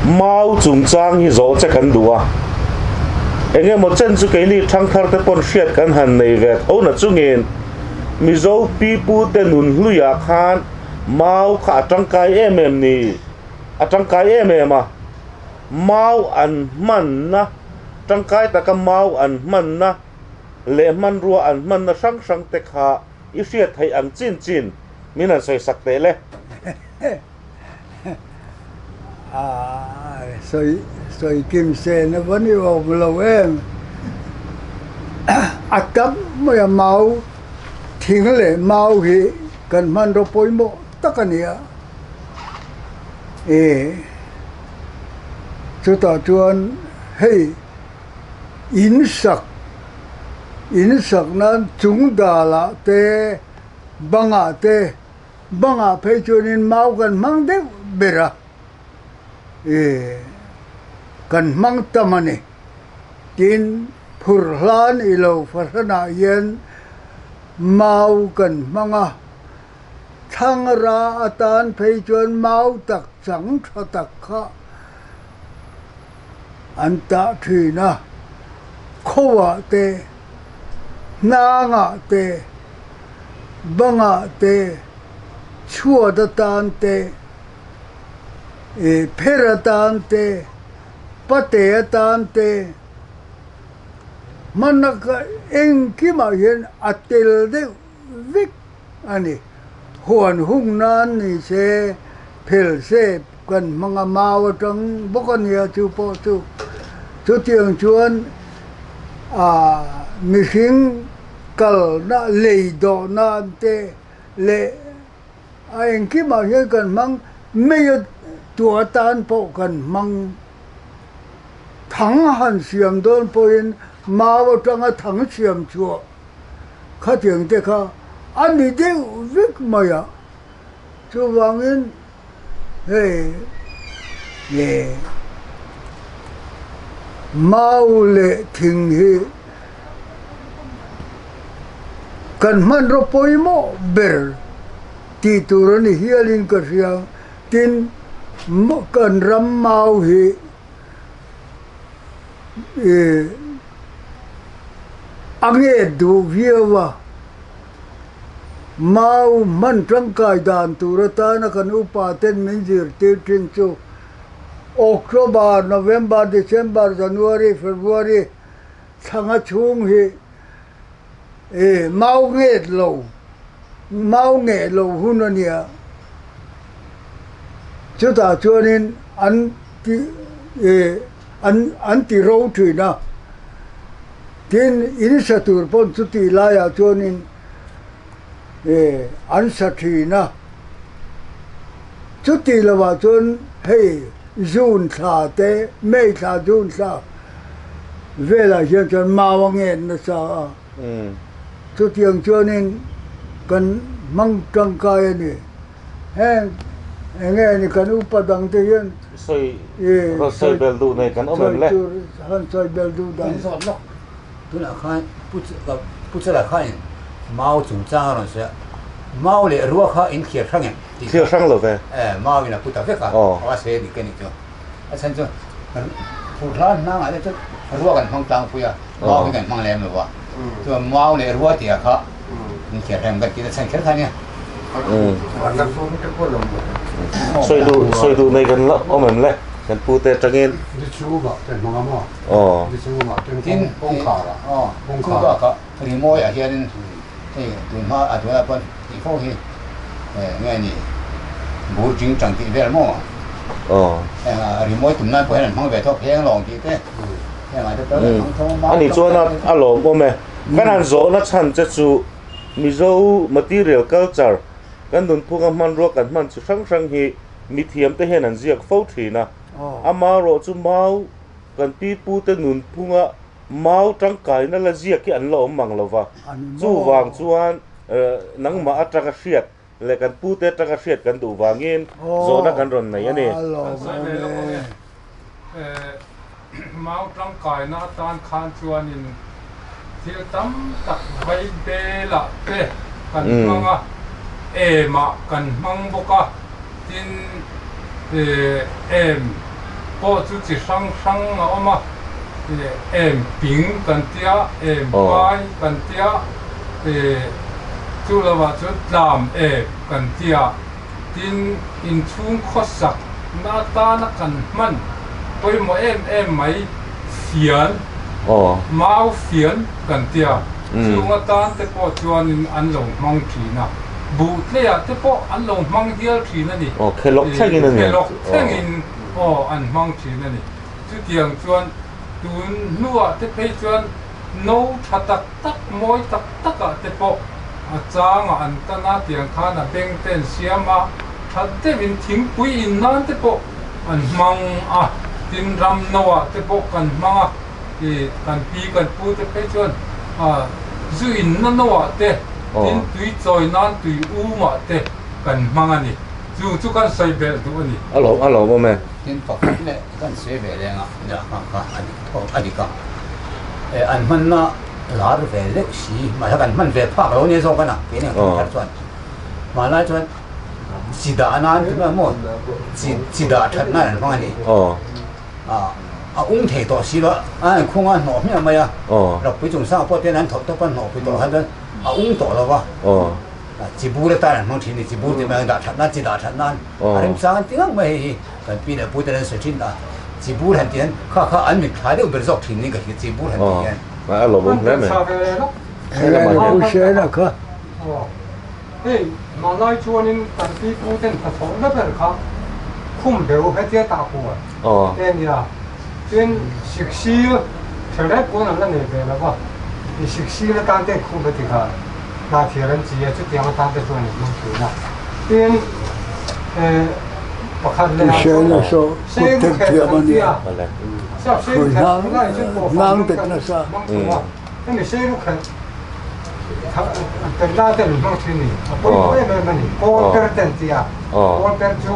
Mau chungchang hi zawh che kan duh a, eng emaw chen chu keini thangthar te pawn hriat kan han nei ve tho na chungin Mizo pipu te nun hluiah khan mau kha a tangkai em em ni, a tangkai em em a, mau an hmanna, tangkai taka mau an hmanna leh hmanrua an hmanna hrang hrang te kha i hriat theih ang chin chin min han sawi sak teh le. Sawi sawi kim se na va ni awm lo em. A tam mai a mau thing leh mau hi kan hmanraw pawimawh tak a ni a. Ih chutah chuan hei in sak in sak nan chung dalah te bangah te. Bangah phei chuanin mau kan hmang deuh ber a, ih kan hmang tam a ni. Tin, phur hlan i lo fahranah hian mau kan hmang a, thlangra atan phei chuan mau tak chang tha tak kha an tah thin a, khawah te, hnangah te, bangah te, chhuat atan te, ih pher atan te, pate atan te, hmana ka engkimah hian a tel deuh vek a ni. Huan hung nan ni se, phel se kan hmang a, mau atang bawk a nia chu pawh chu. Chutiang chuan ah mihring kalna lei dawh nan te leh a engkimah hian kan hmang mai a tua tan pawh kan hmang thang han siam dawn pawhin mau atanga thang siam chhuah khatiang te kha a ni deuh vek mai a chuvangin hei nge mau leh thing hi kan hmanraw pawimawh ber tih tur a ni hialin ka hria tin kan ram mau hi ih a nge duh viau a. Mau hman tangkai dan tur atana kan upa ten min zirtir thin chu October, November, December, January, February thlanga chhung hi ih mau nget lo, mau ngeh lo hun a nia. Chutah chuanin an ti ih an an ti ro thin a. Tin, in sa tur pawn chutih laiah chuanin eh an sa thin a. Chutih lovah chuan hei June thla te, May thla, June thla velah hian chuan mau a ngen nasa a. Chutiang chuanin kan hmang tangkai a ni. Heng eng nge ni kan upa dang te hian Sawi rawn sawi bel duh nei kan awm em le? Han sawi bel duh dang. Kan zawt lawk tunah khan Pu Chala khanin mau chungchang a rawn sawi a, mau leh rua kha in thliar hrang em tih kha. Thliar hrang lo ve. Eh mau in a pu ta vek a, a sawi a dik a nih chu. A chhan chu phur hlan hnangah te chu rua kan hmang tlangpui a, mau hi kan hmang lem lo va. Chuan mau leh rua tih ah kha in thliar hrang kan tih na chhan kher kha nia. Sawi duh sawi duh nei kan la awm em le kan pu te atangin. Aw. Tin aw chu bakah rimawi ah hianin hei tunhma a tunah pawn tih fo hi nge ni bur ching chang tih vel maw heng a rimawi tum nan pawh hian an hmang ve thawk heng lawng tih te heng ah te pawh an hmang tho a Ani chuan a lawm awm e. Kan han zawhna chhan che chu Mizo material culture kan nunphunga hmanrua kan hman chi hrang hrang hi mithiam te hian an ziak fo thin a. Amaherawh chu mau kan pipute nunphunga mau tangkaina la ziak hi an la awm mang lo va. Chuvang chuan nangmah atanga hriat leh kan pute atanga hriat kan duh vangin zawhna kan rawn nei a ni. Kan sawi ve lawk awm e. Mau tangkaina atan khan chuanin thil tam tak vai belah te kan hmang a, emah kan hmang bawk a, tin em. pawh chu chi hrang hrang a awm a, em ping kan tia, em pai kan tia, chu lovah chuan tlam em kan tia. Tin, inchhung khawsak na atana kan hman pawimawh em em mai fian, mau fian kan tia, chung atan te pawh chuanin an lo hmang thin a, buh tleiah te pawh an lo hmang hial thin a ni. Khelawk thlengin a ni. Khelawk thlengin aw an hmang thin a ni. Chutiang chuan tun hnuah te phei chuan no tha tak tak mawi tak takah te pawh a changah an tan a, tiang khan a beng te an siam a, that deuhin thingpui in nan te pawh an hmang a, tin ram noah te pawh kan hmang a, ih kan pi kan pu te phei chuan ah zu in na noah te, tin tui chawi nan tui umah te kan hmang a ni, chu chu kan sawi belh duh a ni. A lawm a lawm awm e. Tin pakhat leh kan sawi ve leng a, nia kha a dik tawk a dik a, an hmanna. Lar ve leuh si, mahse kan hman ve phak lo nia zawk a na, keini ang thar chuan. Hmanlai chuan chi dah nan ti mai maw, chi chi dah that nan an hmang a ni. A ung thei tawh si lo a, a an khung a hnawh hmiah mai a, Rakpui chung sang pawh te an thawk tawp a hnawh pui tawh khan chuan a ung tawh lo va. Chi bur atan an hmang thin a ni, chi bur ti mai ang dah that nan, chi dah that nan a remchang an ti ngang mai hei hi kan pi leh pu ten an sawi thin a, chi bur han ti hian kha kha an mitthla deuh ber zawk thin niin ka hria chi bur han ti hian. A lawmawm hle mai. Husena kha. Hei hmanlai chuanin kan pi pu ten hnathawh na ber kha khum beu hetia tah kual te nia tin siksil therep pawn an la nei ve lo va i siksil atan te khum heti kha hnahthir an chi a chutiang atan te chuan an hmang thin a tin pakhat leh ah chuan seiru khet an ti a sap seiru khet tunlai chuan pawh fang deuh kan hmang tho a hemi seiru khet Kan la ten hmang thin ni a pawimawh em em a ni. Kawl per ten ti a, kawl per chu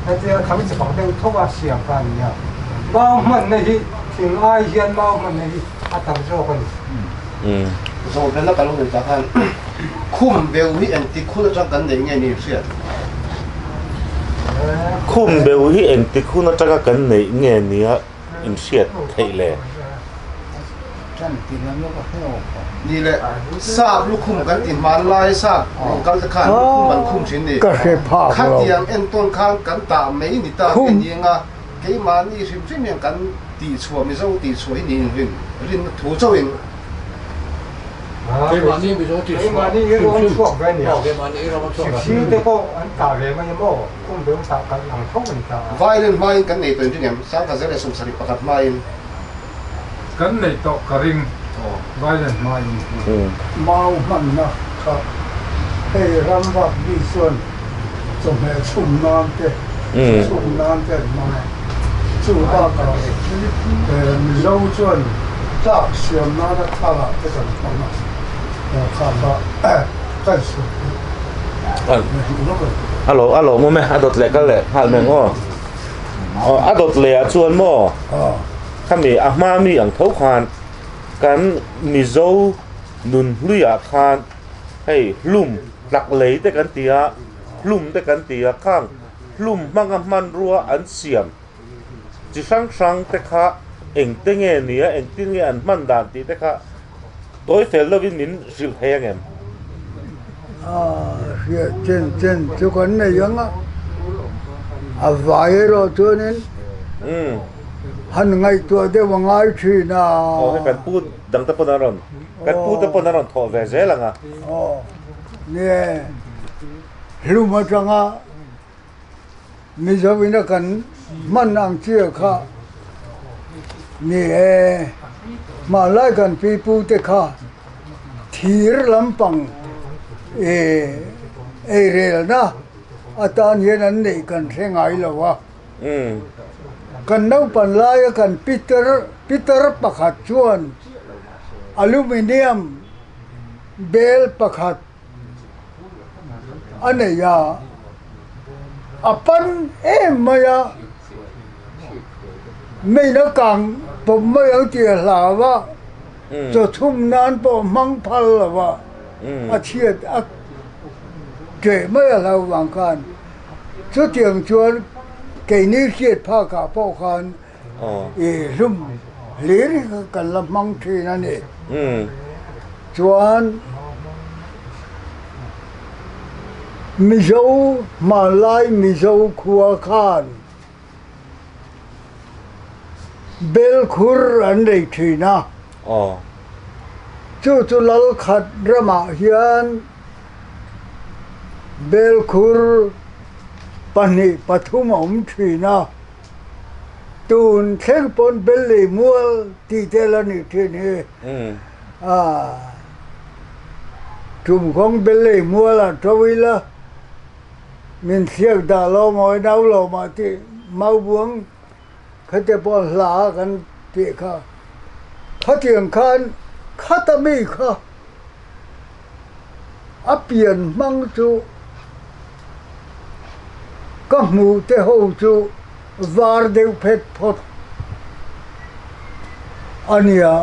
hetia khami chi bang deuh tho a siam kha a ni a. Mau hmanna hi thing ai hian mau hmanna hi a tam zawk a ni. Zawhbelna ka lo nei tak khan khum beu hi engtik hun atang kan neih nge ni hriat? Khum beu hi engtik hun atanga kan neih nge nia inhriat theih le? Ni le, sap lukhum kan ti hmanlai sap rawn kal te khan lukhum an khum thin ni. Ka hre phak lo. Khatiang entawn khan kan tah mai ni ta nge ni anga keimahni hrim hrim hian kan tihchhuah Mizo tihchhuah hi niin rin rinna thu chauhin. Keimahni Mizo tihchhuah hrim hrim. Keimahni te pawh an tah ve mai maw? Violin hmain kan nei tawh in ring em? 1971 hmain. Kan nei tawh ka ring violin hmain. Mau hmanna kha hei ram vak mi chuan chawhmeh chhum nan te, chhum nan te an hmang a. Chu bakah Mizo chuan tlak siam nana thalah te kan hmang a, kha kha kan sawi theih. A lo a lawmawm e a dawt leh kal leh nghal mai ang aw aw a dawt leh ah chuan maw khami a hma mi ang tho khan kan Mizo nun hlui ah khan hei hlum tlak lei te kan ti a hlum te kan ti a khang hlum hmanga hmanrua an siam chi hrang hrang te kha engte nge ni a engtin nge an hman dan tih te kha. Tawi fel lovin min hrilh thei ang em? Hriat chen chen chu kan nei ang a, a vai erawh chuanin han ngaihtuah deuh a ngai thin a. Aw hei kan pu dang te pawn an rawn, kan pu te pawn an rawn thawh ve zel ang a. Aw nie hlum atanga Mizo ina kan hman ang chiah kha ni e, hmanlai kan pipu te kha thir lampang eirelna atan hian an neih kan hre ngai lo a, kan naupan laia kan pitar pitar pakhat chuan aluminium bel pakhat a nei a, a pan em mai a, main a kang pawp mai ang tih a hlau a, chaw chhum nan pawh hmang phal lo a, a chhiat a keh mai a hlau vang khan chutiang chuan. Keini hriat phakah pawh khan i hlum hlir hi kha kan la hmang thin a ni. Chuan Mizo hmanlai Mizo khua khan Bel khur an nei thin a. Chu chu lal khat ramah hian bel khur pahnih pathum a awm thin a. Tun thleng pawn bel lei mual tih te la nih thin hi. Tumkawng bel lei mualah to ila. Min thliak dah lo maw nau lo mah tih maubuang khate pawh hla kan tih kha. Khatiang khan khata mi kha a pian hmang chu ka hmuh te ho chu var deuh phet phawt a nia,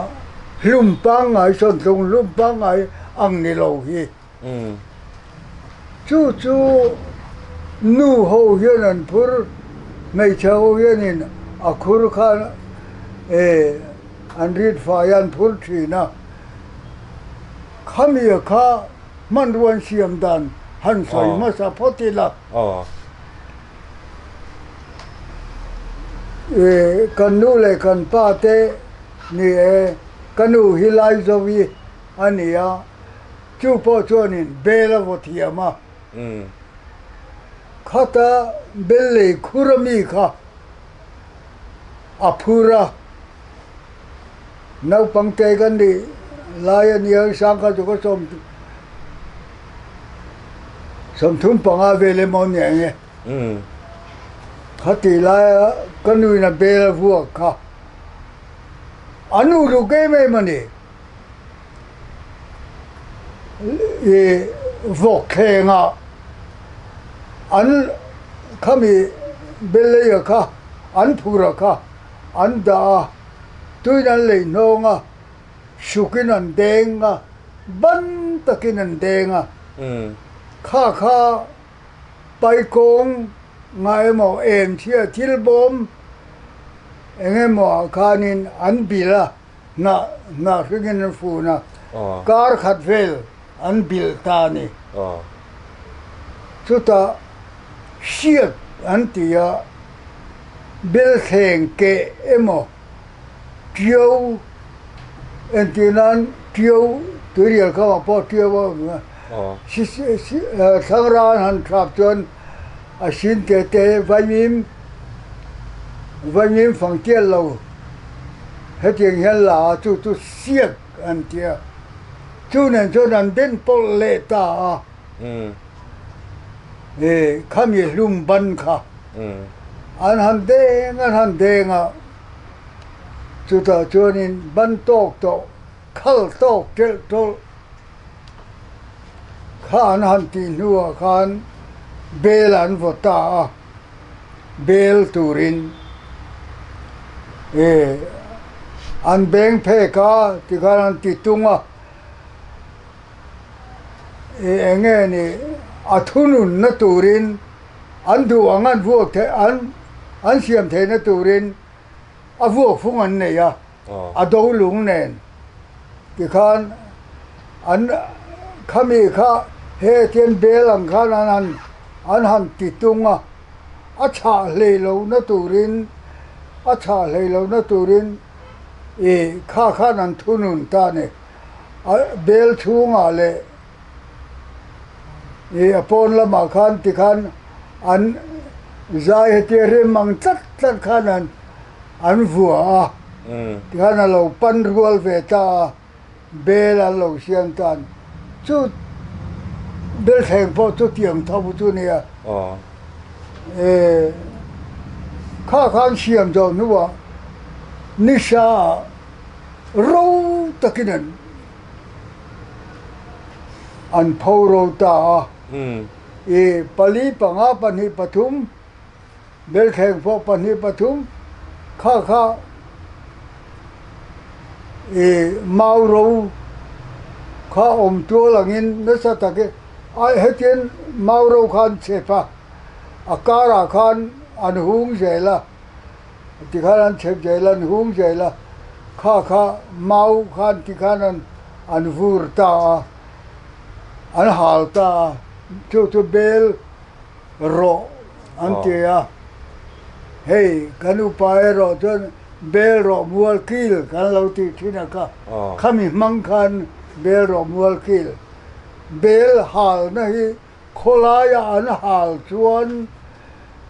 hlum pangngai sawntlung hlum pangngai ang ni lo hi. Chu chu nu ho hian an phur, hmeichhe ho hianin a khur kha an rit fai a an phur thin a. Khami kha hmanrua an siam dan han sawi hmasa phawt ila. Kan nu leh kan pa te ni e, ka nu hi Laizovi a ni a. Chu pawh chuanin bel a vaw thiam a. Khata bel lei khur a mi kha a phur a. Naupang te kan nih lai a nia sang kha chu ka sawm sawmthum panga vel emaw a ni ang e. Khati laia ka nuin a bel a vuak kha a nu duh em em a ni. I vawk thlengah an khami Beleia kha an phura kha an dah a, tuin an lei hnawng a, sukin an deng a, ban takin an deng a, kha kha paikawng nga emaw eng chhia thil bawm eng emaw ah khanin an bilh a. Hnah hnah hringin an fun a, kar khat vel an bilh ta a ni. Chutah hriat an ti a, belthleng keh emaw ṭiau entir nan ṭiau tuirial khamah pawh ṭiau a awm a, thlangra an han thlap chuan a sin te te vaimim vaimim fang tial lo hetiang hian la a chu chu siak an ti a chu nen chuan an den pawlh leh ta a e khami hlum ban kha an han deng an han deng a chutah chuanin ban tawk tawh khal tawk telh tawlh Kha an han tih hnuah khan bel an vaw ta a, bel turin e an beng phek a tikhan an ti tung a, e eng nge ni a thununna turin an duh ang an vuak theih an an siam theihna turin a vuak fung an nei a. A do lung nen tikhan an khami kha he tian bel ang khan an han an han ti tung a, a chhah hlei lo na turin a chhah hlei lo na turin ih kha khan an thunun ta a ni. A bel chhungah leh ih a pawn lamah khan tikhan an zai hetia rem ang tlat tlat khan an. An vua a, tikhan a lo pan rual ve ta a, bel an lo siam tan chu bel thleng pawh chu tiang tho chu nia. E kha khan siam zawh hnuah nisa ah ro takin an an pho ro ta a, e pali panga pahnih pathum Belthleng pawh pahnih pathum kha kha i mau ro kha awm tual angin nasa takin a hetian mau ro kha an chep a, a karah khan an hung zel a, tikhan an chhep zel a, an hung zel a, kha kha mau khan tikhan an an vur ta a, an hal ta a, chu chu bel rawh an ti a, hei kan upa erawh chuan bel rawh mual kil kan lo tih thin a kha, khami hmang khan bel rawh mual kil, bel halna hi Khawlaia an hal chuan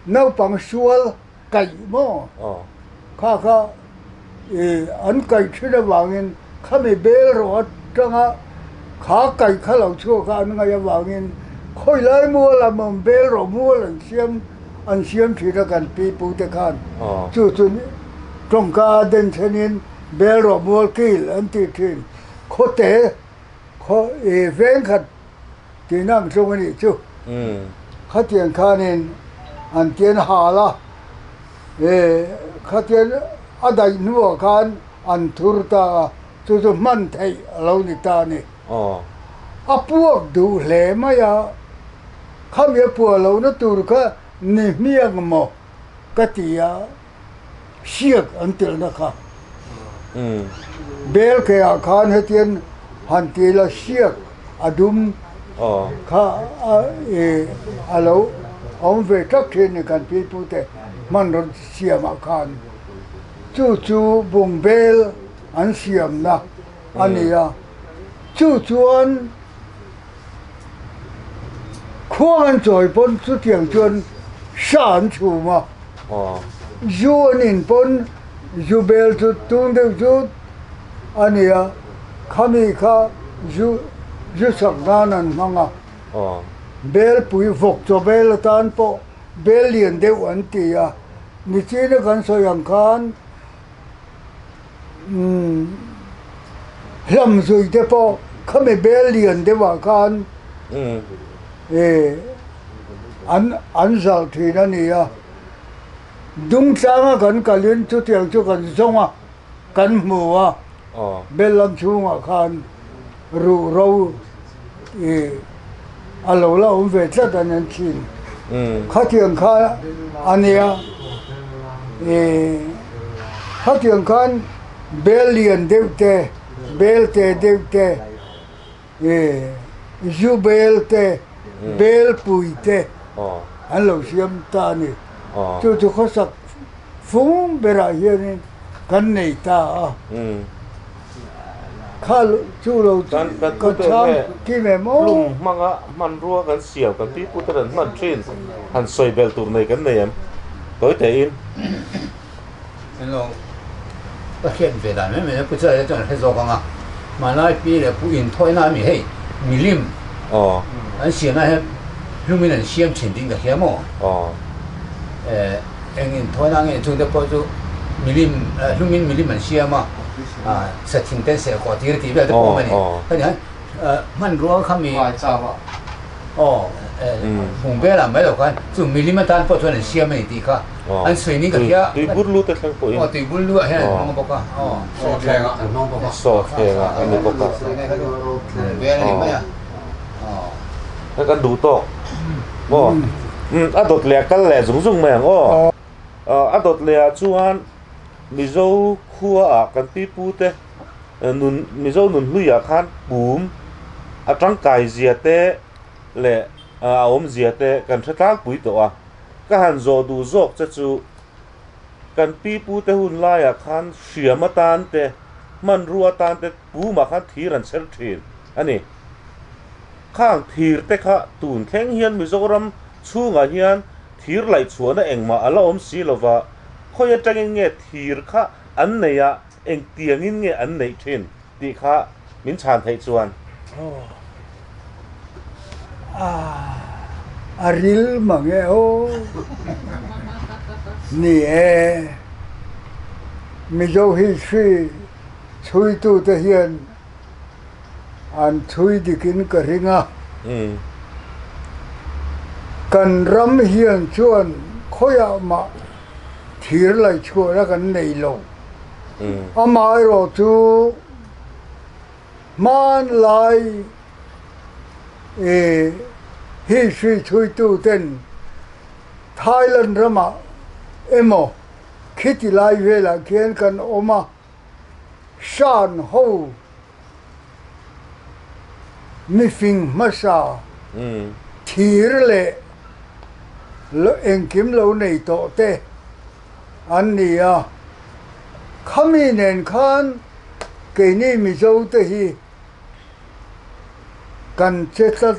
naupang sual kaih maw? Kha kha i an kaih thin avangin khami bel rawh atanga kha kaih kha lo chhuak a an ngaih avangin khawilai mual a mawm bel rawh mual an siam an siam thin a kan pi pu te khan chu chu tawngka a den thenin bel rawh mual kil an tih thin khawte khaw i vengkhat Tihna ang tlung a nih chu. Khatiang khanin an tian hal a, khatian a daih hnuah khan an thur ta a, chu chu hman theih a lo ni ta a ni. A puak duh hle mai a, khami a puah lohna tur kha ni hmiang maw ka ti a, hriak an telhna kha. Bel keah khan hetian han ti ila hriak a dum kha a lo awm ve tlat thin ni kan pipute hmanraw siamah khan. Chu chu bungbel an siamna a ni a, chu chuan Khuang an chawi pawn chutiang chuan hra an chhum a, zu an in pawn zu bel chu tung deuh chu a ni a, khami kha zu zu sak nan an hmang a, belpui vawk chaw bel atan pawh bel lian deuh an ti a, nichina kan sawi ang khan Hlam zui te pawh khami bel lian deuhah khan an zalh thin a ni a, Dungtlanga kan kalin chutiang chu kan zawng a, kan hmu a, bel lam chhungah khan ruhro a lo la awm ve tlat an en thin. Khatiang kha a nia, khatiang khan bel lian deuh te, bel te deuh te, zu bel te, bel pui te an lo siam ta a ni. Chu chu khawsak fung berah hianin kan nei ta a. Kha chu lo ka chhang kim em aw. Lung hmanga hmanrua kan siam kan pipu te kan hman thin han sawi bel tur nei kan nei em? Tawi tein. Hello. Ka hriat ve dan mai mai a, Pu Chaia chuan a hre zawk ang a, hmanlai pi leh pu inthawina a mi hei milim an siamna hian hlumin an siam thin tih ka hria maw? Eng inthawina nge chungte pawh chu milim hlumin milim an siam a, sathin ten serh kawh tir tih vel te pawh awm a ni. Heti hian hmanrua kha mi aw hung velah mai lo khan chu milim atan pawh chuan an siam a ni tih kha an sawi niin ka hria. Tuibur lu te thleng pawhin. Aw tuibur lu ah hian an hmang bawk a. Aw sawthleng ah an hmang bawk a. Sawthleng ah a ni bawk a. Hung vel a ni mai a. Hei kan duh tawk maw? A dawt leh a kal leh zung zung mai ang aw. A dawt leh ah chuan Mizo khua ah kan pipu te nun Mizo nun hlui ah khan pum a tangkai zia te leh a awm zia te kan hre tlangpui tawh a. Ka han zawh duh zawk che chu kan pipu te hun lai ah khan hriam atan te hmanrua atan te pum ah khan thir an chher thin a ni. Khang thir te kha tun thleng hian Mizoram chhungah hian thir laihchhuahna engmah a la awm si lova, khawi atangin nge thir kha an neih a, engtiangin nge an neih thin tih kha min chhan theih chuan. A ril mang e aw. Ni e, Mizo history chhuitute hian An chhui dikin ka ring a. Kan ram hian chuan khawiah mah thir laihchhuahna kan nei lo. Amaherawh chu hmanlai history chhuitu ten Thailand ramah. emaw khiti lai velah khian kan awm a, Shan ho mifing hmasa thir leh engkim lo nei tawh te an ni a, khami nen khan keini Mizo te hi kan che tlat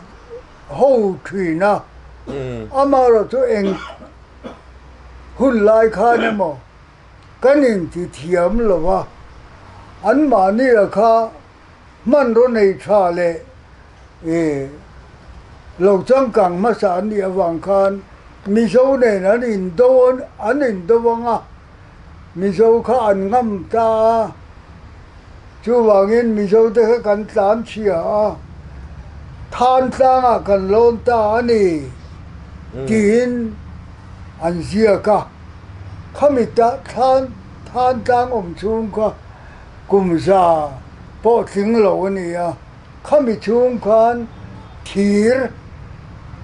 ho thin a, amaherawhchu eng hun lai khan emaw kan inti thiam lo va, anmahni a kha hmanraw nei tha leh ih lo changkang hmasa an nih avang khan Mizo nen an indo an indo ang a, Mizo kha an ngam ta a, chuvangin Mizo te kha kan tlan chhia a, than tlangah kan lawn ta a ni tiin an ziak a. Khami ta thlan than tlang awm chhung kha kum za pawh tling lo a ni a, khami chhung khan thir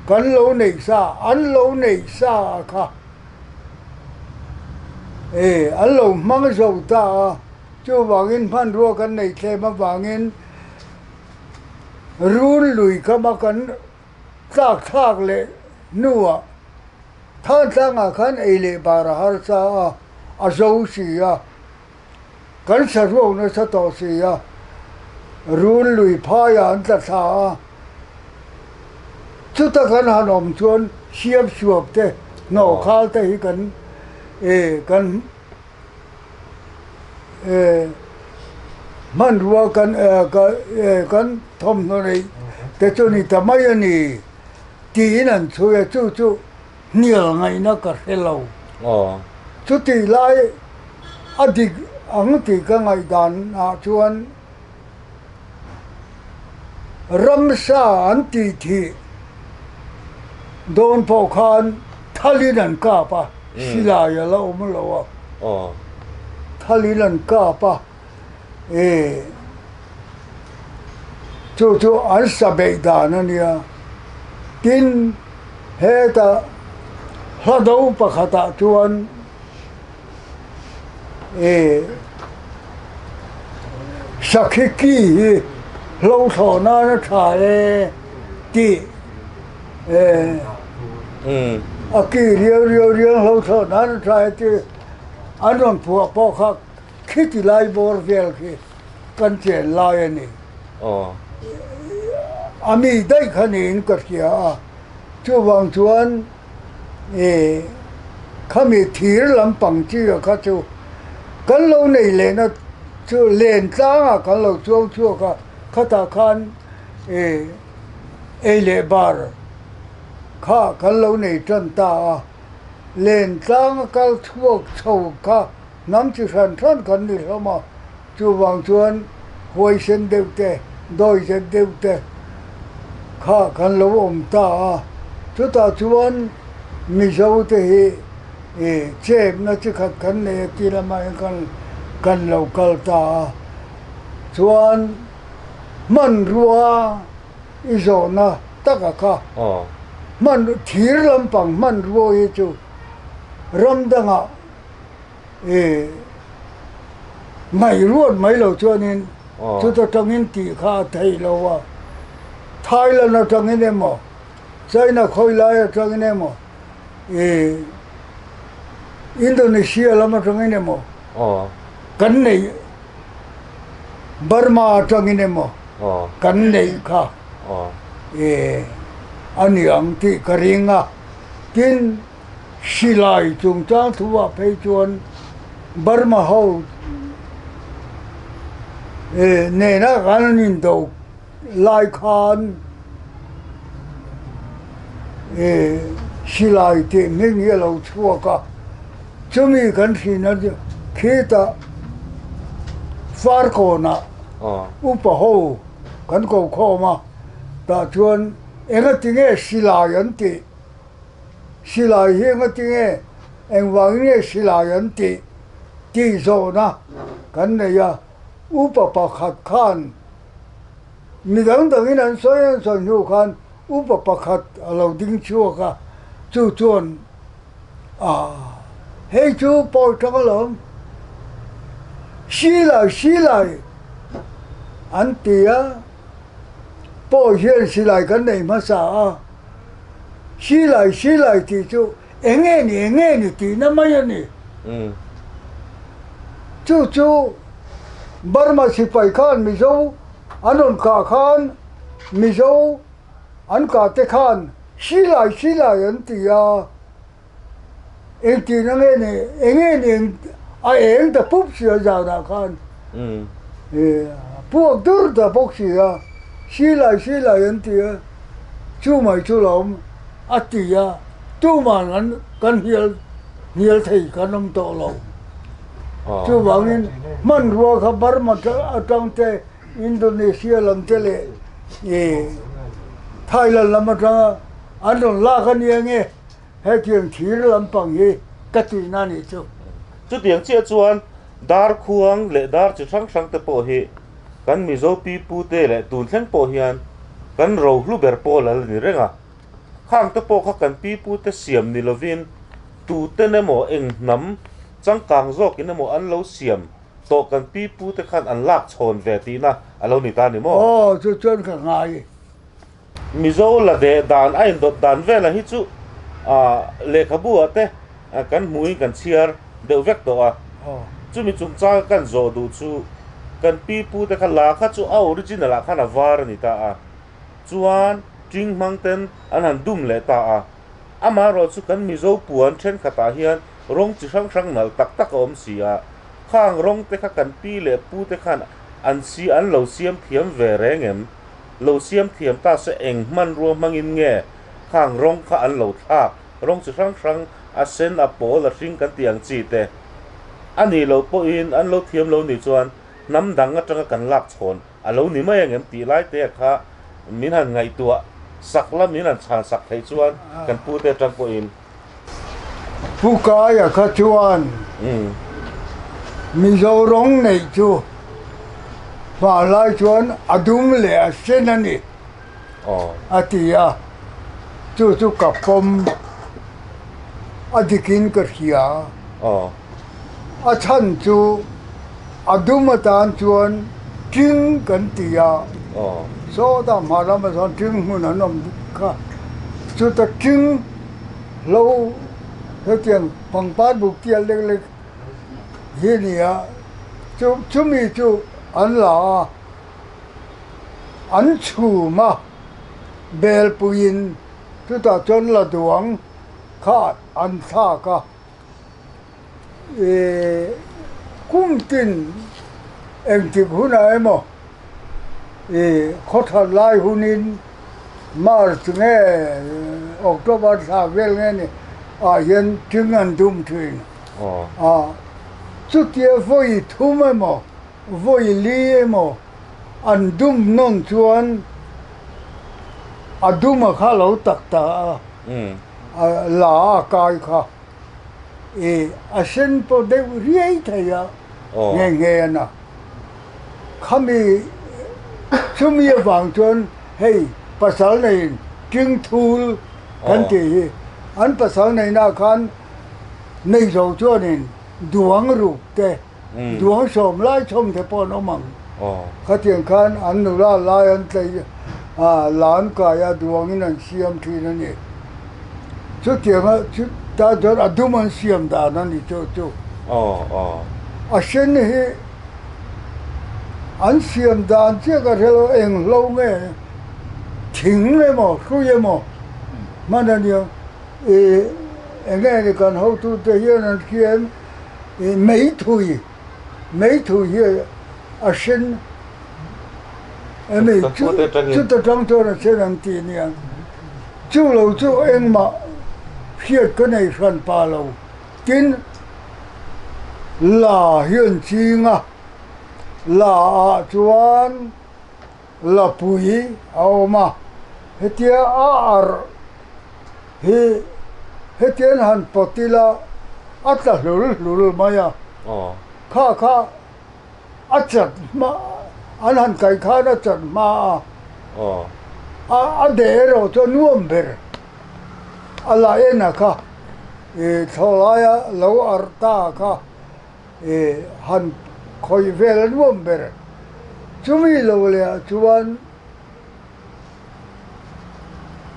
kan lo neih sa, an lo neih sa a kha e an lo hmang zo ta a, chuvangin hmanrua kan neih thlem avangin run lui kama kan tlak thlak leh hnuah Thantlangah khan ei leh bar a harsa a, a zo si a, kan saruak nasa tawh si a, run lui phaiah an tla thla a, chuta kan han awm chuan siam suap te, hnawh khal te hi kan eh kan eh hmanrua kan eh kan thawmhnaw neih te chu ni ta mai a ni. Tiin an chhui a, chu chu hnial ngaihna ka hre lo. Chutih lai a dik ang tih ka ngaihdan ah chuan ramsa an tih thih dawn pawh khan thalin an kap a, silai a la awm lo a, thalin an kap a, E, chu chu an sa beih dan a nia. Tin, heta hla do pakhatah chuan e, sakhi ki hi hlo thlawh nan a tha e tih e, a ki riau riau riau hlo thlawh nan a tha e tih an rawn phuah pawh kha Khiti lai bawr vel khi kan chen lai a ni. A mi daih kha niin ka hria a, chuvang chuan ih khami thir lampang chi a kha chu kan lo nei lehna chu len tlangah kan lo chuang chhuak a, khatah khan ih ei leh bar kha kan lo nei tan ta a, len tlanga kal chhuak chho kha. Hnam chi hran hran kan ni hlawm a, chuvang chuan huaisen deuh te, dawizet deuh te kha kan lo awm ta a. Chutah chuan Mizo te hi ih chepna chi khat kan nei a ti lamah hian kan kan lo kal ta a. Chuan hmanrua i zawhna taka kha hman thir lampang hmanrua hi chu ram dangah I ngaihruat mai lo chuanin chuta tangin tih kha a theih lo a, Thailand atangin emaw, China khawi lai atangin emaw, i Indonesia lam atangin emaw, kan neih Burma atangin emaw kan neih kha i a ni ang tih ka ring a, tin. Silai chungchang thuah phei chuan Burma ho nena kan an indo lai khan silai tih hming hi a lo chhuak a, chumi kan hrin a khitah Farkawnah upa ho kan ko khawm a, tah chuan engatinge silai an tih? Silai hi engati nge, engvangin nge silai an tih tih zawhna kan nei a, upa pakhat khan mi dang dangin an sawi an sawi hnu khan upa pakhat a lo ding chhuak a, chu chuan ah. Hei chu pawi tang alawm. Silai silai an ti a, pawi hian silai kan nei hmasa a, silai silai tih chu eng nge ni eng nge ni tihna mai a ni. Chu chu Burma sipai khan Mizo an rawn kah khan Mizo an kah te khan silai silai an ti a. Engtin ange ni, enge ni eng a eng ta pup si a zanah khan puak dur ta bawk si a, silai silai an ti a, chu mai chu lo awm a ti a, tuman an kan hnial hnial thei kan awm tawh lo. Chuvangin hmanrua kha Burma atang te Indonesia lam te leh Thailand lam atanga an rawn lak a nia nge hetiang thir lampang hi ka tihna a nih chu. Chutiang chiah chuan dar khuang leh dar chi hrang hrang te pawh hi kan Mizo pi pu te leh tun thleng pawh hian kan rohlu ber pawl a la ni reng a. Khang te pawh kha kan pi pu te siam ni lovin tuten emaw eng hnam changkang zawkin emaw an lo siam tawh kan pi pu te khan an lak chhawn ve tihna a lo ni ta ni maw? Aw, chu chuan ka ngai. Mizo la deh dan a indawt dan vela hi chu lehkhabu ah te kan hmuhin kan chhiar deuh vek tawh a. Chumi chungchanga kan zawh duh chu kan pi pu te kha la kha chu a original ah khan a var a ni ta a, chuan ṭing hmang ten an han dum leh ta a. Amaherawh chu kan Mizo puan thenkhat ah hian rawng chi hrang hrang nalh tak tak a awm si a, khang rawng te kha kan pi leh pu te khan an si an lo siam thiam ve reng em? Lo siam thiam ta se eng hmanrua hmangin nge khang rawng kha an lo thlak, rawng chi hrang hrang, a sen, a pawl, a hring kan tih ang chi te. A nih loh pawhin an lo thiam lo nih chuan hnam dang atanga kan lak chhawn a lo ni mai ang em tih lai te kha min han ngaihtuah sak la, min han chhan sak theih chuan kan pu te atang pawhin. Pu Kaia kha chuan Mizo rawng neih chu hma lai chuan a dum leh a sen a ni a ti a, chu chu ka pawm a dikin ka hria. A chhan chu a dum atan chuan ṭing kan ti a, sawtah hma lamah chuan ṭing hmun an awm kha, chuta ṭing Hlo hetiang pangpar buk tial lek lek hi a ni a, chu chumi chu an la a, an chhum a, bel puiin chutah chuan la duang kha an thlak a, ih kum tin engtik hunah emaw ih khawthar lai hunin March nge October thla vel nge ni ah hian thing an dum thin a, chutia vawi thum emaw vawi li emaw an dum nawn chuan a dum a kha lo tak ta a, a la a kai kha ih a sen pawh deuh riai thei a nghe nghe a na. Khami chumi avang chuan hei pasal neiin king thul kan tih hi an pasal neihna khan nei zo chuanin duang ruk te duang sawm lai chhawm te pawh an awm ang. Khatiang khan an nula lai an tlei a lan kai a duangin an siam thin a ni. Chutianga chu tan chuan a dum an siam dan a ni chu chu. A sen hi an siam dan chiah ka hre lo eng hlo nge thing emaw hrui emaw hman a nia ih eng nge ni kan hotute hian an hria em ih meithui meithui hi a sen emi chuta tang chuan a sen an tih nia chu lo chu engmah hriat ka nei hran pa lo. Tin, la hian ching a, la ah chuan lapui a awm a, hetia a arh hi hetian han pawt ila a tla hlul hlul mai a, kha kha a chat hma an han kaih khan a chat hma a, a deh erawh chu a nuam ber a la en a kha. Thlawhlaia lo arh ta kha han khawih vel a nuam ber. Chumi lo lehah chuan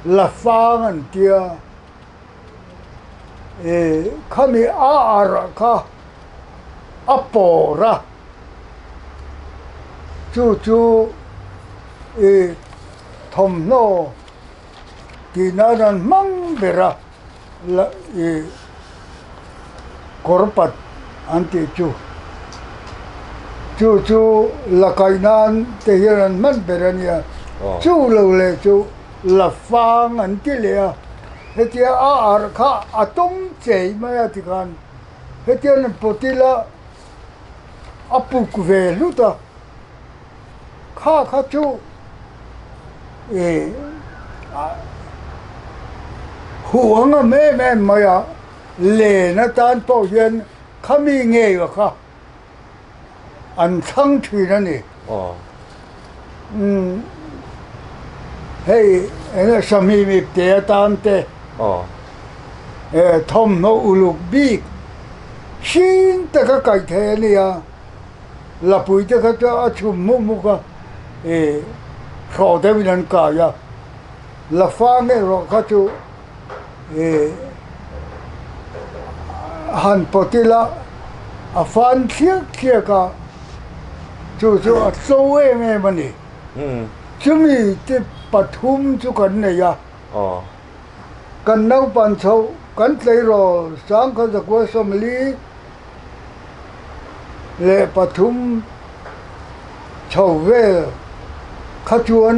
la fang an tia, khami a arh kha a pawr a, chu chu thawmhnaw tih nan an hmang ber a. La i kawr pat an tih chu chu chu la kaih nan te hian an hman ber a nia chu lo leh chu la fang an ti leh a hetia a arh kha a tawng chei mai a tikhan hetiang an pawt ila a puk ve hlut a. Kha kha chu ih huh ang em em em mai a, len atan pawh hian khami ngei a kha an thlang thin a ni. Umm hei eng nge sahmim ipte atan te thawmhnaw uluk bik hring taka kaih theih a ni a. Lapui te kha chu a chhum hmuh hmuk a, ih hrawh deuhin an kai a, la fang erawh kha chu ih han pawt ila a fan thliak thliak a, chu chu a tlo em em a ni. Chumi te pathum chu kan nei a, kan naupan chhoh kan tleirawl sangkhat zakua sawmli, leh pathum chho vel kha chuan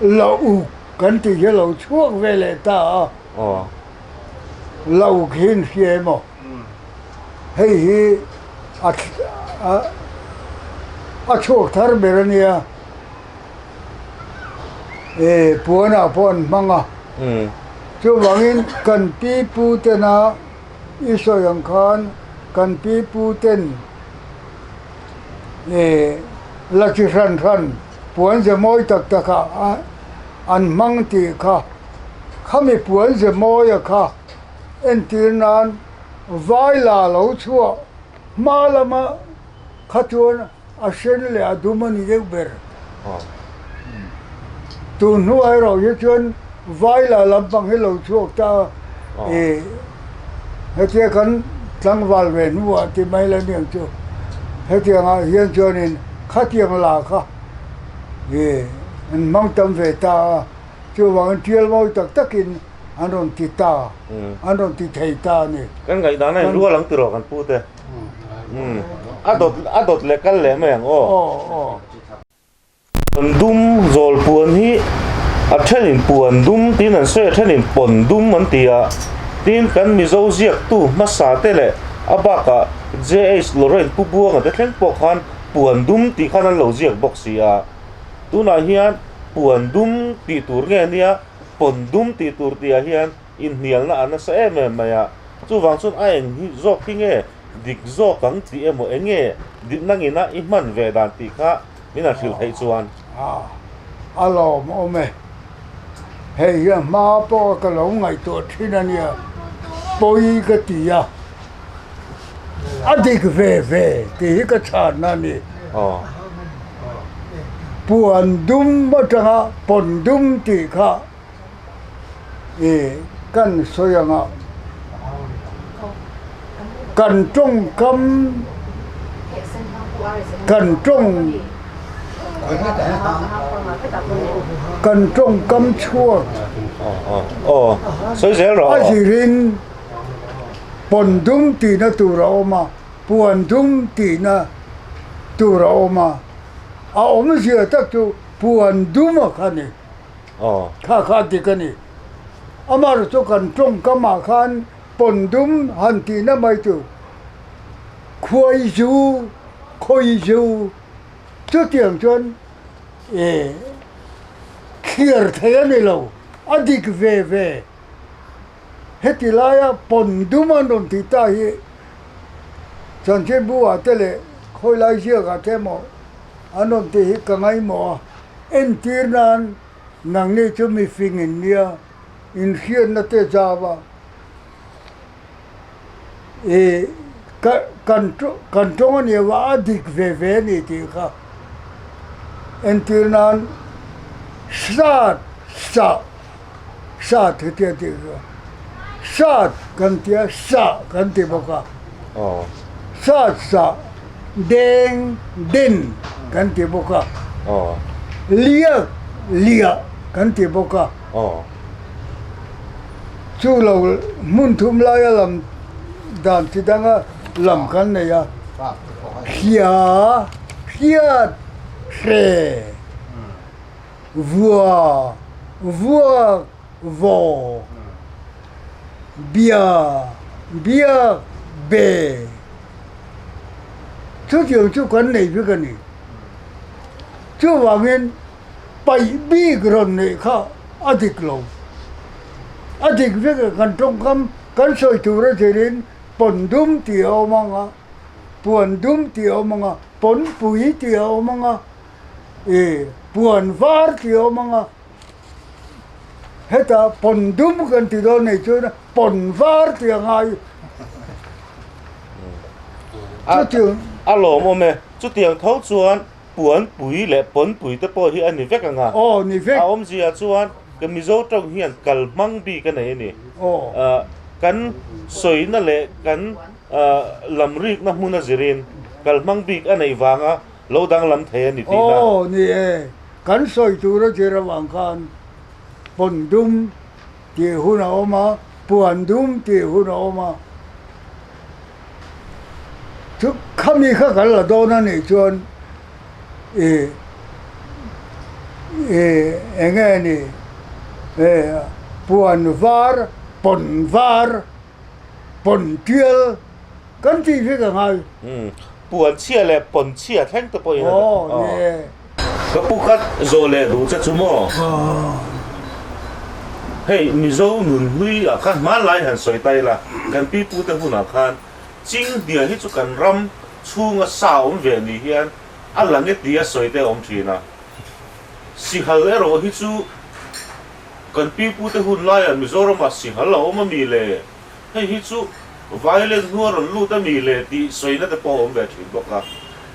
la uk kan tih hi a lo chhuak ve leh ta a, la uk hi an hria emaw hei hi a a chhuak thar ber a nia eh puanah pawh an hmang a chuvangin kan pi pu tena. I sawi ang khan kan pi pu ten eh la chi hran hran puan ze mawi tak tak ah an hmang tih kha khami puan ze mawi a kha entir nan vai la lo chhuah hma lama kha chuan a hren leh a dum a ni deuh ber. Tun hnuah erawh hi chuan Vaila lampang hi lo chhuak ta a, ih hetia kan tlangval ve hnuah ti mai la niang chu hetiangah hian chuanin khatiang la kha ih an hmang tam ve ta a, chuvangin tial mawi tak takin an rawn ti ta, an rawn ti thei ta a ni. Kan ngaihdan a inrual ang tiraw kan pute. A dawt a dawt leh kal leh mai ang aw. Puan dum zawl puan hi a thenin puan dum tiin an sawi a thenin pawn dum an ti a tin kan Mizo ziaktu hmasa te leh a bakah JH Lorraine Pu Buanga te thleng pawh khan puan dum tih khan an lo ziak bawk si a tunah hian puan dum tih tur nge nia pawn dum tih tur tihah hian inhnialna a nasa em em mai a, chuvang chuan a eng hi zawk hi nge dik zawk ang tih emaw eng nge dik nangina i hman ve dan tih kha min han hrilh theih chuan. A lawmawm e, hei hi a hma pawh ka lo ngaihtuah thin a nia, pawi ka ti a, a dik ve ve tih hi ka chhanna a ni. Puan dum atanga pawn dum tih kha. I kan sawi anga kan tawngkam kan tawng kan tawngkam chhuak a zirin pawn dum tihna tur a awm a puan dum tihna tur a awm a a awmzia tak chu puan dum a kha ni. Kha kha dik a ni. Amar chu kan tawngkamah khan pawn dum han tihna mai chu khuai zu, khawi zu chutiang chuan eh thliar thei a ni lo, a dik ve ve. Heti laia pawn dum an rawn tih ta hi chanchinbu ah te leh khawilai ziakah te emaw an rawn tih hi ka ngaihmawh a. Entir nan nangni chu mifing in nia, inhriatna te zau a. I kan kan tawng a nih avang a dik ve ve a ni tih kha entir nan sat sah sat heti a tih kha sat kan ti a sah kan ti bawk a sat sah deng den kan ti bawk a liak liah kan ti bawk a. Chu lo hmun thum laia lam dan chi danga lam kan nei a, hria, hriat, hre, vua, vuak, vaw, bia, biak, be. Chutiang chu kan nei vek a ni. Chuvangin. Paih bik rawn neih kha a dik lo. A dik vek a, kan tawngkam kan sawi tur a zirin pawn dum tih a awm ang a, puan dum tih a awm ang a, pawn pui tih a awm ang a, ih puan var tih a awm ang a. Heta pawn dum kan ti dawn nei chuan pawn var tih a ngai. Chutiang. A lawmawm e. Chutiang tho chuan Puanpui leh pawnpui te pawh hi a ni vek ang a. Aw, ni vek. A awmzia chuan ka Mizo tawng hian kal hmang bik a nei a ni. Aw. Kan sawina leh kan lamrikna hmun a zirin kal hmang bik a neih vanga lo danglam thei a ni tihna. Aw, ni e. Kan sawi tur a zir avang khan pawn dum tih hun a awm a, puan dum tih hun a awm a. Chu khami kha kan la dawn a nih chuan ih ih eng nge ni eh puan var pawn var pawn tial kan tih vek a ngai. Umm puan chhia leh pawn chhia thleng te pawhin a Aw ni e. Ka pu khat zawh leh duh che chu maw? Hei Mizo nun hlui ah khan hmanlai han sawi ta ila, kan pi pu te hunah khan Chinghnia hi chu kan ram chhunga sa awm ve ni hian a lang e tia sawi te a awm thin a. Sihal erawh hi chu kan pi pu te hun laiah Mizoramah sihal a awm a mi le? Hei hi chu violent hnu a rawn lut a mi le tih sawina te pawh a awm ve thin bawk a.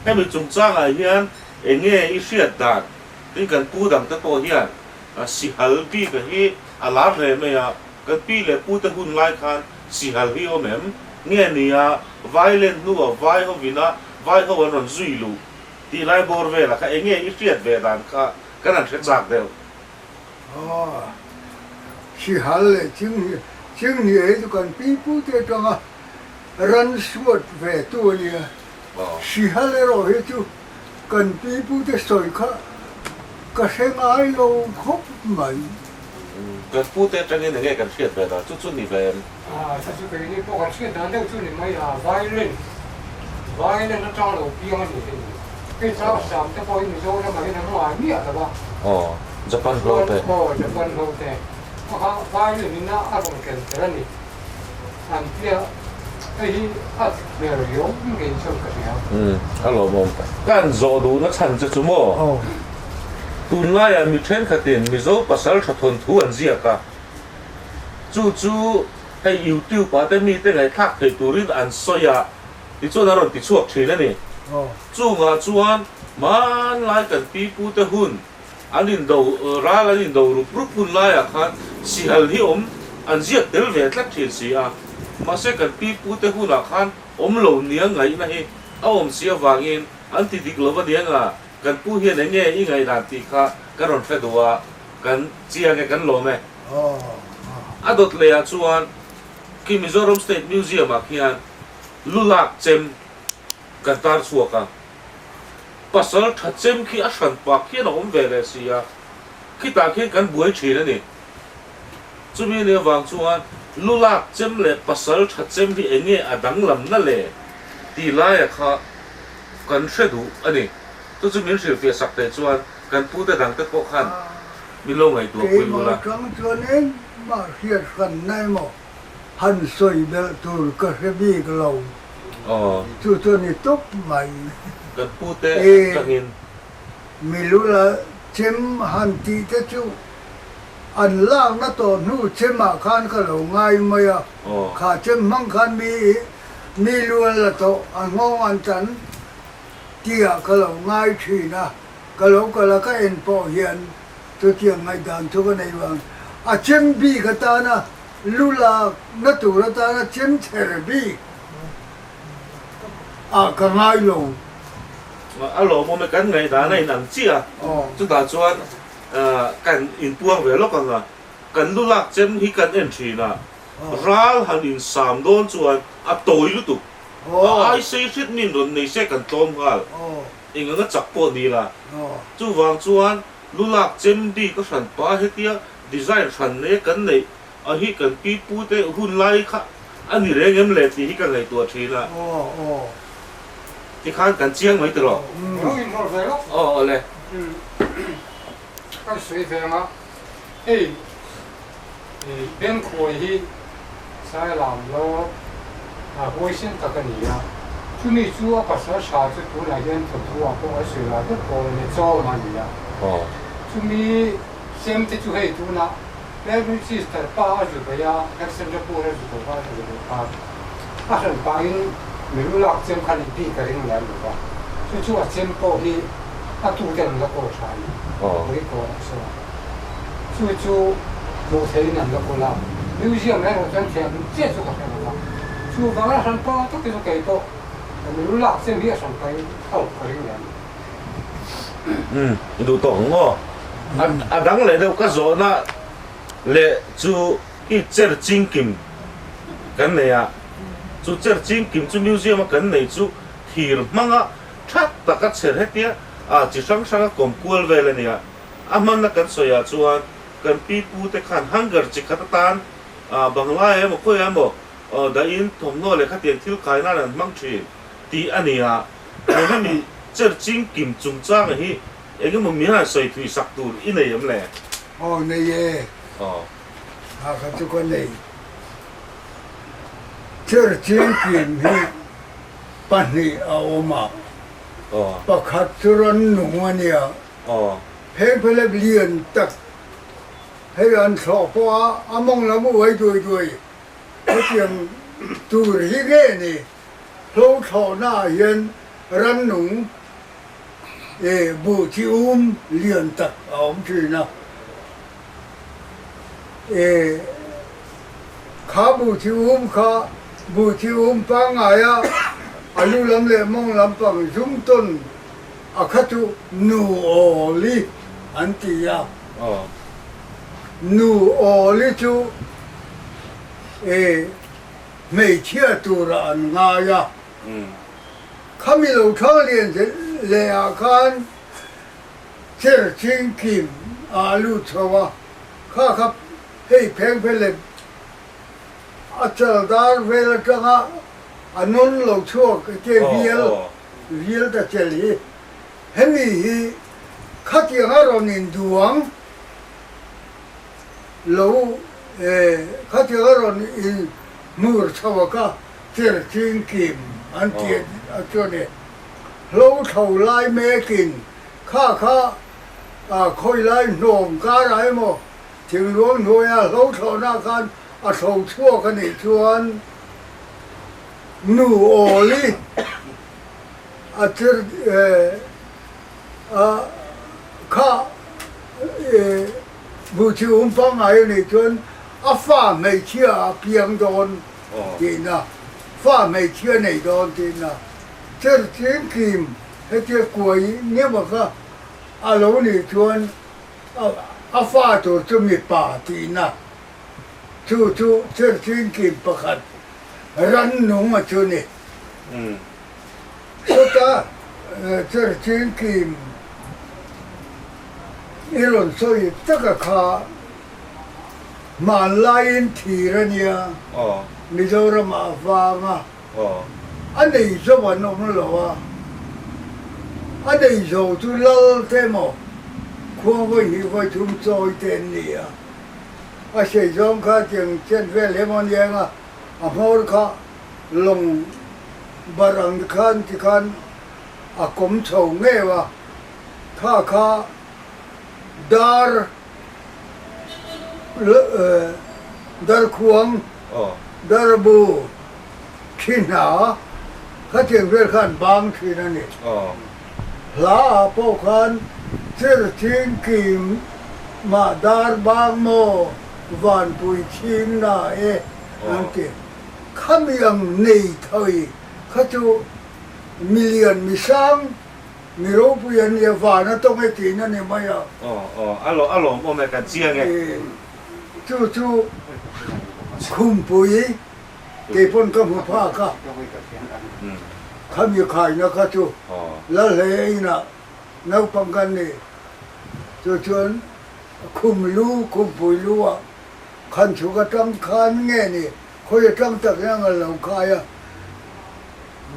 Hemi chungchangah hian Eng nge i hriat dan? Tin kan pu dang te pawh hian sihal bik a hi a lar hle mai a, kan pi leh pu te hun lai khan sihal hi awm em? Nge nia violent hnua vai hovina vai ho an rawn zui luh tih lai bawr velah kha eng nge i hriat ve dan kha kan han hre chak deuh. Aw, sihal leh chinghnia hi chu kan pi pu te atanga ran suat ve tu a nia. Sihal erawh hi chu Kan pipute sawi kha ka hre ngai lo khawp mai. Kan pute atangin enge kan hriat ve dan chu chu ni ve em? Chu chu keini pawh kan hriat dan deuh chu ni mai a, violin, violin atang lo piang a ni hei. Hei chang sam te pawh hi Mizoram ah hian an ngai miah lo a. Aw, Japan ho te. Aw, Japan ho te. Kha violin in a rawn ken tel a ni. An tia hei hi a dik hmel riau ngei chuan ka hria. Umm a lawmawm. Ka han zawh duhna chhan che chu maw? Tunlaiah mi thenkhatin Mizo pasal tha thawnthu an ziak a, chu chu hei YouTube ah te mite ngaihthlak theih turin an sawi a, tichuan an rawn ti chhuak thin a ni. Chungah chuan hmanlai kan pipute hun An indo ral an indo rup rup hun laiah khan sihal hi awm an ziak tel ve tlat thin si a, mahse kan pi pute hunah khan awm lo nia ngaihna hi a awm si avangin an ti dik lo aniang a, kan pu hian eng nge i ngaihdan tih kha kan rawn hre duh a, kan chiang e kan lawm e. A dawt lehah chuan khi Mizoram State Museum ah khian lu lak chem kan tar chhuak a. Pasal tha chem khi a hran pak hian a awm ve leh si a, khitah khian kan buai thin a ni. Chumi nih avang chuan lu lak chem leh pasal tha chem hi eng nge a danglamna le tih laia kha kan hre duh a ni. Chu chu min hrilhfiah sak theih chuan kan pute dangte pawh khan min lo ngaihtuah pui ula. Keimah atang chuan engmah hriat hran na emaw han sawi belh tur ka hre bik lo. Chu chu a ni tawp mai. Kan pute atangin. Milula chem han tih te chu an lakna tawh hnu chemah khan ka lo ngai mai a. Kha chem hmang khan mi. Mi lu an la tawh, a nghawng an tan tihah ka lo ngai thin a, ka lo kal a ka en pawh hian chutiang ngaihdan chu ka nei vang. A chem bik atana lu lak na tur atana chem chher bik ah ka ngai lo. A lawmawm e, kan ngaihdan a inang chiah a, chutah chuan kan inpuang ve lawk ang a, kan lu lak chem hi kan en thin a, Ral han insam dawn chuan a tawi lutuk. A ai sei hret min rawn nei se kan tlawm nghal. Eng anga chak pawh ni la. Chuvang chuan lu lak chem bik a hran pah hetia design hran nei a kan neih a hi kan pi pu te hun lai kha a ni reng em le tih hi ka ngaihtuah thin a. Tikhan kan chiang mai tiraw? Aw awle. Kan sawi ve anga hei. Bengkhawi hi Sailam lo huaisen tak a ni a, chumi chu a pasal tha chu tunah hian thawnthu ah pawh a sawi lah vek pawl a ni, Chawm a ni a. Chumi sem te chu hei tunah Melbourne sister pa a zu bei a, Alexandra Pool a zu ko kha a zu bei khan a hran pahin milu lak chem khan in bik a ring lem lo va, chu chu a chem pawh hi a tu ten an la kawl tha a ni, Record a sawi a. Chu chu hmuh theihin an la kawl a, museum erawh chuan thiam chiah chu ka hre lo va, chuvang a hran pa tak te chu kei pawh milu lak chem hi a hran pahin auh ka ring lem lo. Umm i duh tawk ang aw. A dang leh deuh ka zawhna leh chu i cher chingkim kan nei a, chu cher chingkim chu museum a kan nei chu thir hmanga tha taka chher hetia a chi hrang hranga kawm kual vel a nia. A hmanna kan sawiah chuan kan pi pu te khan hunger chi khat atan Bangla emaw khawiah emaw dahin thawmhnaw leh khatiang thil kai nan an hmang thin tih a ni a. Tun hemi cher chingkim chungchanga hi eng emaw mi han sawi thui sak tur i nei em le? Aw nei e. Aw. Kha kha chu ka nei. Cher chingkim hi pahnih a awm a. Aw. Pakhat chu rannung a nia. Aw. Phengphelep lian tak hei an thlawh pawh a, a mawng lam uai duai duai hetiang tur hi nge ni? Hlo thlawhna ah hian rannung eh buh chi um lian tak a awm thin a, eh kha buh chi um kha buh chi um pangngai a a lu lam leh mawng lampang zum tawn A kha chu nu awli an ti a. Nu awli chu e hmeichhia tura an ngai a. Khami lo thang lian leh ah khan cher ching kim ah a lut chho a. Kha kha hei pheng phe leh a chal dar vel atanga a nawn lo chhuak te vial. Rial ta chel hi hemi hi khatiang a rawn in duang lo e, khatiang a rawn in hmur chho a ka cher ching kim an ti a chuan e hlo thlo lai mek in kha kha a khawi lai hnawm kar ah emaw thingluang hnuai ah hlo thlawhna khan a thlo chhuak a nih chuan Nu Awli a tir a kha buhchi um pangngai a nih chuan a fa hmeichhia a piang dawn tihna, fa hmeichhia nei dawn tihna. Cher chingkim hetia kuai ngema kha a lo nih chuan a fa tur chu mipa tihna. Chu chu cher chingkim pakhat Rannung a chu ni. Chutah Churchin kim i rawn sawi taka kha hmanlaiin thir a nia, Mizoramah a vang a, a nei zo an awm lo a, a nei zo chu lal te emaw khua vawi hnih vawi thum chawi te an ni a. A sei zawng kha tiang chen vel emaw a nia eng a, a hmawr kha lawng bar ang khan tikhan a kawm chho ngeuh a, kha kha dar darkhuang, darbu, Thi hna khatiang vel kha an bang thin a ni. Hla ah pawh khan Chir ching kim mah dar bang maw vanpui chhing na e an ti. Khami ang nei thei kha chu milian misang mi ropui an nia van a tawng e tihna ni mai a. Aw aw a lawmawm e kan chiang e. Chu chu khumpui Kei pawn ka hmu phak a, khami khaina kha chu Lalhlei inah naupang kan ni. Chu chuan khum lu, khumpui lu ah khan chhuk atang khan nge ni khawi atang tak hian a lo khai a,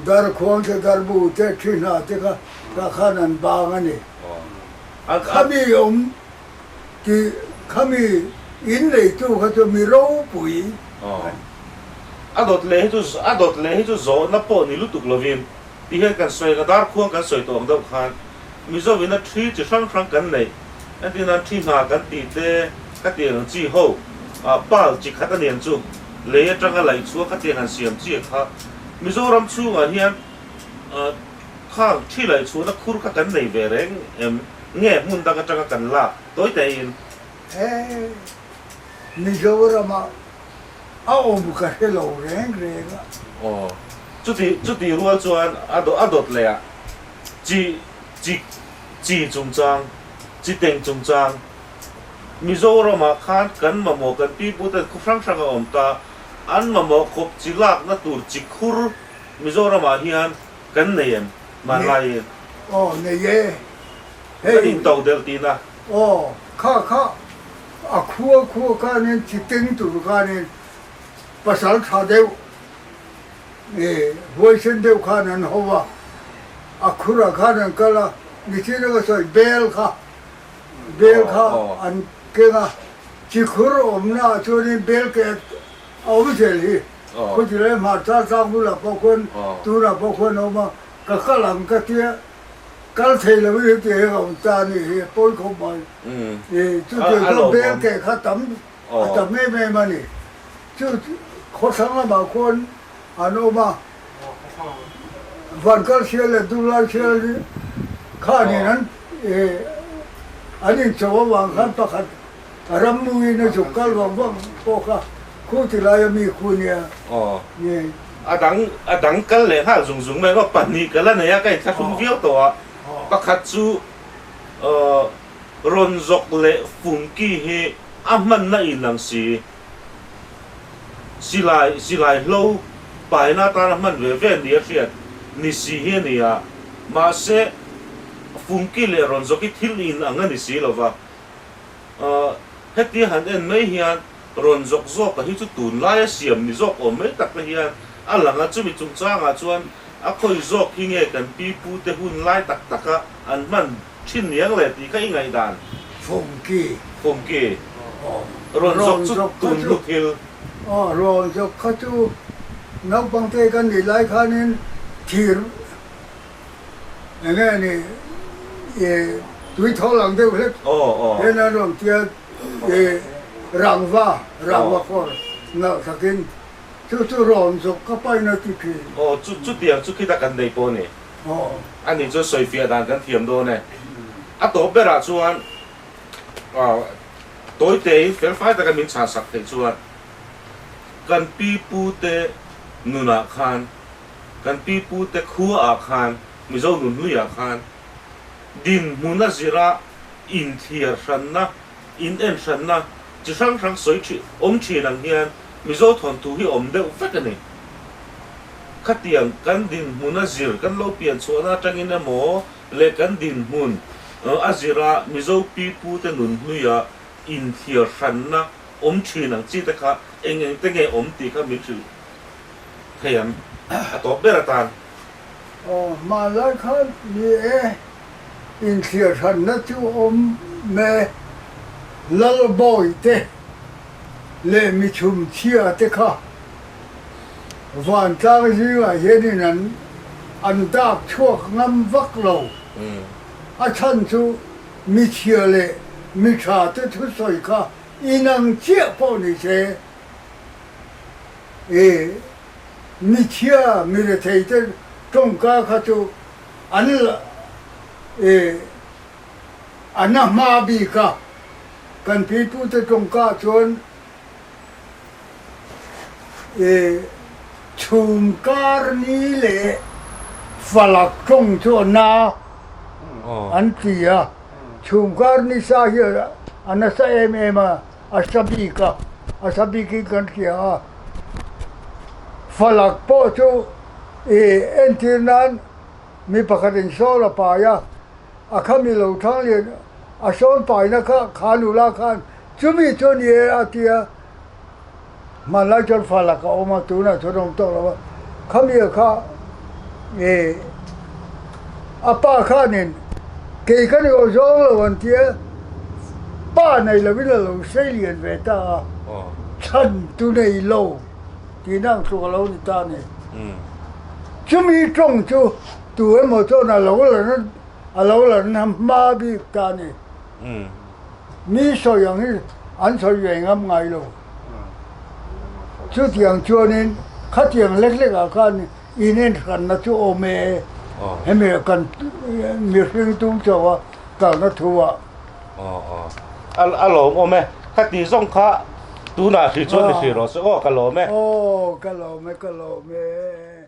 darkhuang te, darbu te, thi hna te kha tah khan an bang a ni. Khami awm Ti khami in neitu kha chu mi ropui a ni. A dawt leh hi chu a dawt leh hi chu zawhna pawh ni lutuk lovin ti hian kan sawi ang a, darkhuang kan sawi tawh ang deuh khan Mizo ina thi chi hrang hrang kan neih entir nan thi hna kan tih te ka ti ang chi ho ah pal chi khat a ni ang chu lei atanga laih chhuak kha tiang han siam chi kha Mizoram chhungah hian Khang thi laih chhuahna khur kha kan nei ve reng em? Nge hmun dang atanga kan lak tawi tein? He Mizoramah a awm ka hre lo reng reng a. Aw, chuti chuti rual chuan a a dawt leh a, chi chi chi chungchang, chi teng chungchang, Mizoramah khan kan mamawh kan piputen khaw hrang hrang a awm ta, an mamawh khawp chi lakna tur chi khur Mizoramah hian kan nei em? Hmanlai in. Aw nei e. Hei. Kan in to delh tihna. Aw kha kha a khua khua khanin chi teng tur khanin pasal tha deuh ih huaisen deuh khan an ho a, a khurah khan an kal a, nichin a ka sawi bel kha bel kha an keng a, chi khur awmna ah chuanin bel ke a awm zel hi. Khuti leh hmarcha tlak bulah pawh khuan tunah pawh khuan a awm a, ka kal ang ka tia kal thei lo hi heti hi ka awm ta a nih hi a pawi khawp mai. Chutiang chuan bel keh kha tam a tam em em a ni. Chu khawthlang lamah khuan an awm a, Vankal sial leh Duhlai sial khanin an an incho avang khan pakhat Rammuin a zuk kal vang vang pawh kha khu ti laia mi khu nia. Aw. A dang a dang kal leh nghal zung zung mai maw pahnih ka la nei a ka inthlahrung viau tawh a pakhat chu aw rawn zawk leh fungki hi a hmanna in ang si silai silai hlo paina atana hman ve ve ni a hriat ni si hi a ni a mahse fungki leh rawn zawk hi thil in ang a ni si lova. Hetia han en mai hian rawn zawk zawka hi chu tunlaia siam ni zawk awm mai tak te hian a lang a, chumi chungchangah chuan a khawi zawk hi nge kan pi pu te hun lai tak taka an hman thin niang le tih kha i ngaihdan. Fungki. Fungki. Rawn zawk chu tun hnu thil. Aw, rawn zawk kha chu naupang te kan nih lai khanin thir Eng nge ni i tui thawl ang deuh hlek hian an rawn tia i rangva, rangva khawr nalh takin chu chu rawn zawk ka pain a ti thin. Aw chu chutiang chu khita kan nei pawh a ni. A nih chuan sawifiah dan kan thiam dawn e. A tawp berah chuan tawi tein felfai taka min chhansak theih chuan kan pi pute nunah khan Kan pi pu te khua ah khan, Mizo nun hlui ah khan dinhmun a zira inthliar hranna, in en hranna chi hrang hrang sawi thin, awm thin ang hian Mizo thawnthu hi awm deuh vek a ni. Khatiang kan dinhmun a zir kan lo pian chhuahna atangin emaw leh kan dinhmun a zira Mizo pi pu te nun hlui ah inthliar hranna awm thin ang chi te kha eng eng te nge awm tih kha min hrilh thei ang a tawp ber atan. Aw, hmanlai khan ni e, inthliar hranna chu awm e, Lalbawi te leh michhum chhia te kha vantlang zingah hianin an an dak chhuak ngam vak lo. A chhan chu michhia leh mitha te thusawi kha inang chiah pawh ni se. I Michhia mi rethei te tawngka kha chu an la e a na hma bik a, kan pipute tawngka chuan e chhum kar ni leh falak tawng chu a na an ti a, chhum kar ni sa hi a nasa em em a. A sa bik a, a sa bikin kan hria a. Falak pawh chu i entir nan mi pakhatin sawn a pai a, a khami lo thang lian a sawn paina kha kha nula khan chumi chu a ni e a ti a, hmanlai chuan falak a awm a, tunah chuan a awm tawh lo a, khami kha i A pa khanin, Kei ka ni aw zawng lo an ti a, pa nei lovin a lo sei lian ve ta a, chhan tu nei lo tihna ang tluk a lo ni ta a ni. Chumi tawng chu tu emaw chuan a lo la a lo la na hma bik ta a ni. Mi sawi ang hi an sawi ve ngam ngai lo. Chutiang chuanin khatiang lek lekah khan In enhranna chu awm e, hemi kan mihring tum chauh a kalna thu ah. A lawm awm e, ka tih zawng kha tunah hrih chuan ni hrih rawh se aw ka lawm e. Aw ka lawm e, ka lawm e.